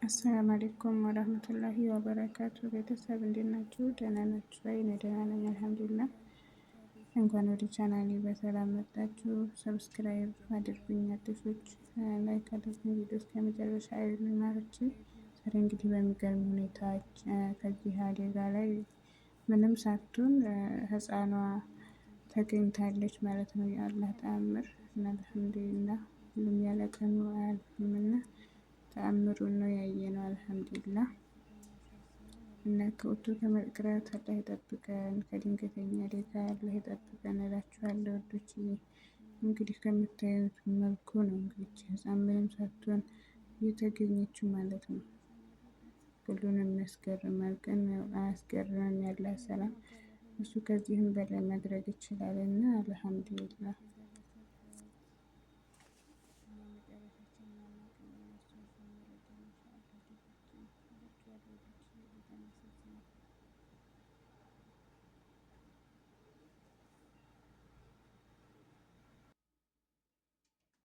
አሰላም አለይኩም ወረህመቱላሂ ወበረካቱ። ቤተሰብ እንዴት ናችሁ? ደህና ናችሁ ወይ? እኔ ደህና ነኝ አልሐምዱሊላህ። እንኳን ወደ ቻናሌ በሰላም መጣችሁ። Subscribe አድርጉኝ፣ አዲሶች like አድርጉኝ፣ ቪዲዮ እስከ መጨረሻ አይሉኝ ማለች። ዛሬ እንግዲህ በሚገርም ሁኔታ ከዚህ አደጋ ላይ ምንም ሳትሆን ህፃኗ ተገኝታለች ማለት ነው። የአላህ ተአምር እና አልሐምዱሊላህ ሁሉም ያለ ቀኑ አያልፍምና ተአምሩን ነው ያየነው። አልሐምዱሊላህ እና ከወጥቶ ከመቅረት አላህ ይጠብቀን፣ ከድንገተኛ አደጋ አላህ ይጠብቀን እላችኋለሁ ወዶችዬ። እንግዲህ ከምታዩት መልኩ ነው እንግዲህ ህፃን ምንም ሳትሆን እየተገኘችው ማለት ነው። ሁሉንም ያስገርማል፣ ግን አያስገርምም። ያለ ሰላም እሱ ከዚህም በላይ ማድረግ ይችላል እና አልሐምዱሊላህ።